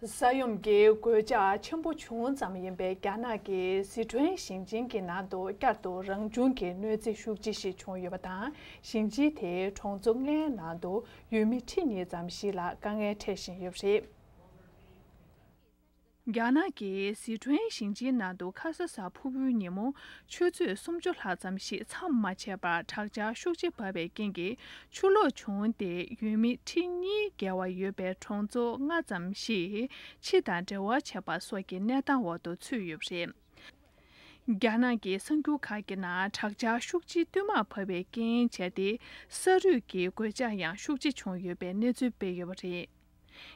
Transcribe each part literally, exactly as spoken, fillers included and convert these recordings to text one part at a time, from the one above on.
ས་ཡོམ་གྱི་གོད་ཆག་ཆེན་པོ་བྱུང་ཙམ་ཡིན་པའི་རྒྱ་ནག་གི་སི་ཁྲོན་ཞིང་ཆེན་གྱི་ནང་དུ་བསྐྱར་དུ་རང་བྱུང་གི་གནོད་འཚེ་ཤུགས་ཆེ་ཞིག་བྱུང་ཡོད་པ་དང་། ཞིང་ཆེན་དེའི་གྲོང་ཚོ་ལྔའི་ནང་དུ་ཡུལ་མི་ཁྲི་གཉིས་ཙམ་ཞིག་ལ་དཀའ་ངལ་འཕྲད་བཞིན་ཡོད་པ་རེད། རྒྱ་ནག་གི་སི་ཁྲོན་ཞིང་ཆེན་ནང་དུ་ཁ་ས་གཟའ་ཕུར་བུའི་ཉིན་མོ་ཆུ་ཚོད་སུམ་ཅུ་ལྷག་ཙམ་ཞིག་མཚམས་མ་ཆད་པར་དྲག་ཆར་ཤུགས་ཆེ་བབས་པའི་རྐྱེན་གྱིས་ཆུ་ལོག་བྱུང་སྟེ། ཡུལ་མི་ཁྲི་གཉིས་བརྒལ་བ་ཡོད་པའི་གྲོང་ཚོ་ལྔ་ཙམ་ཞིག་ཕྱི་དང་འབྲེལ་བ་ཆད་པ་སོགས་ཀྱི་གནས་སྟངས་འོག་ཏུ་ཚུད་ཡོད་པ་རེད། རྒྱ་ནག་གི་གསར་འགྱུར་ཁག་གི་ནང་དྲག་ཆར་ཤུགས་ཆེ་བསྟུད་མར་བབས་པའི་རྐྱེན་བྱས་ཏེ། ས་རུད་ཀྱི་གོད་ཆག་ཡང་ཤུགས་ཆེ་བྱུང་ཡོད་པའི་གནས་ཚུལ་སྤེལ་ཡོད་པ་རེད།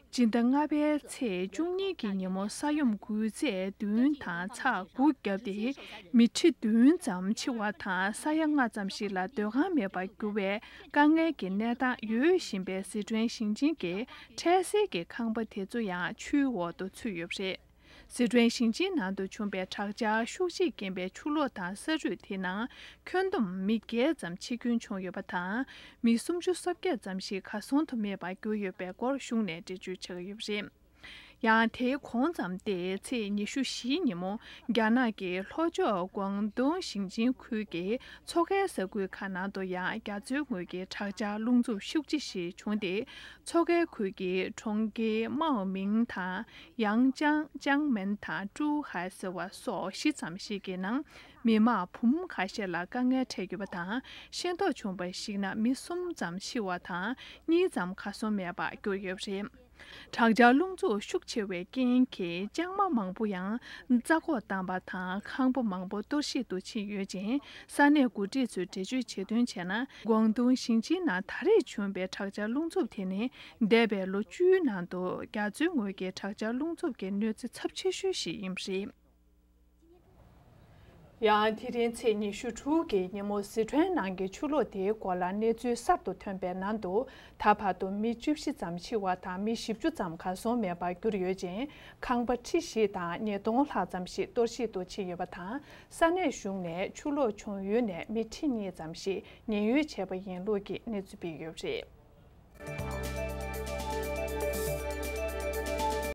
སྤྱི་ཟླ་ལྔ་པའི་ཚེས་བཅུ་གཉིས་ཀྱི་ཉིན་མོ་ས་ཡོམ་འགུལ་ཚད་བདུན་དང་ཚེག་དགུ་བརྒྱབ་སྟེ། མི་ཁྲི་བདུན་ཙམ་འཆི་བ་དང་ས་ཡ་ལྔ་ཙམ་ཞིག་ལ་སྡོད་ཁང་མེད་པར་གྱུར་བའི་དཀའ་ངལ་གྱི་གནས་སྟངས་ཡོད་བཞིན་པའི་སི་ཁྲོན་ཞིང་ཆེན་གྱི་འཕྲལ་སེལ་གྱི་ཁང་པ་དེ་ཚོ་ཡང་ཆུའི་འོག་ཏུ་ཚུད་ཡོད་པ་རེད། སི་ཁྲོན་ཞིང་ཆེན་ནང་དུ་བྱུང་པའི་དྲག་ཆར་ཤུགས་ཆེས་རྐྱེན་པས་ཆུ་ལོག་དང་ས་རུད་དེའི་ནང་ཁྱོན་བསྡོམས་མི་བརྒྱད་ཙམ་འཆི་སྐྱོན་བྱུང་ཡོད་པ་དང་། མི་སུམ་ཅུ་སོ་བརྒྱད་ཙམ་ཞིག་གར་སོང་དུ་མེད་པར་གྱུར་ཡོད་པའི་སྐོར་གཞུང་ནས་འགྲེལ་བརྗོད་བྱས་ཡོད་པ་རེད། ཡང་དེའི་གོང་ཙམ་སྟེ། ཚེས་ཉི་ཤུ་བཞིའི་ཉིན་མོ་རྒྱ་ནག་གི་ལྷོ་ཕྱོགས་ཀོང་ཏུང་ཞིང་ཆེན་ཁུལ་གྱི་མཚོ་ཁའི་ས་ཁུལ་ཁག་ནང་དུ་ཡང་རྒྱ་མཚོའི་ངོས་ཀྱི་དྲག་ཆར་རླུང་འཚུབ་ཤུགས་ཆེ་ཞིག་བྱུང་སྟེ། མཚོ་ཁའི་ཁུལ་གྱི་གྲོང་ཁྱེར་མའོ་མིང་དང་། ཡང་ཅང་། ཅང་མེན་དང་ཀྲུའུ་ཧའེ་ཟེར་བ་སོགས་བཞི་ཙམ་ཞིག་གི་ནང་མི་མང་བུ་མོ་ཁ་ཤས་ལ་དཀའ་ངལ་འཕྲད་ཡོད་པ་དང་། ཤེས་རྟོགས་བྱུང་བར་གཞིགས་ན། མི་གསུམ་ཙམ་འཆི་བ་དང་། གཉིས་ཙམ་གར་སོང་མེད་པར་གྱུར་ཡོད་པ་རེད། དྲག་ཆར་རླུང་འཚུབ་ཤུགས་ཆེ་བའི་རྐྱེན་གྱིས་ལྕང་མ་མང་པོ་ཡང་རྩ་འགོག་བཏང་པ་དང་། ཁང་པ་མང་པོ་གཏོར་བཤིག་ཏུ་ཕྱིན་ཡོད་ཅིང་། ས་གནས་འགོ་ཁྲིད་ཚོས་འགྲེལ་བརྗོད་བྱས་དོན་བྱས་ན། ཀོང་ཏུང་ཞིང་ཆེན་ནང་ད་རེས་བྱུང་བའི་དྲག་ཆར་རླུང་འཚུབ་དེ་ནི། འདས་པའི་ལོ་བཅུའི་ནང་དུ་རྒྱ་མཚོའི་ངོས་ཀྱི་དྲག་ཆར་རླུང་འཚུབ་ཀྱི་གནོད་འཚེ་ཚབས་ཆེ་ཤོས་ཤིག་ཡིན་པ་རེད། ཡང་དེ་རིང་ཚེས་ཉི་ཤུ་དྲུག་གི་ཉིན་མོ་སི་ཁྲོན་ནང་གི་ཆུ་ལོག་དེའི་སྐོར་ལ་གནས་ཚུལ་གསར་དུ་ཐོན་པའི་ནང་དུ། ད་བར་དུ་མི་བཅུ་བཞི་ཙམ་འཆི་བ་དང་། མི་བཞི་བཅུ་ཙམ་གར་སོང་མེད་པར་གྱུར་ཡོད་ཅིང་། ཁང་པ་ཁྲི་བཞི་དང་ཉིས་སྟོང་ལྷག་ཙམ་ཞིག་གཏོར་བཤིག་ཏུ་ཕྱིན་ཡོད་པ་དང་། ས་གནས་གཞུང་ནས་ཆུ་ལོག་བྱུང་ཡུལ་ནས་མི་ཁྲི་གཉིས་ཙམ་ཞིག་ཉེན་གཡོལ་བྱས་པ་ཡིན་ལུགས་ཀྱི་གནས་ཚུལ་སྤེལ་ཡོད་པ་རེད།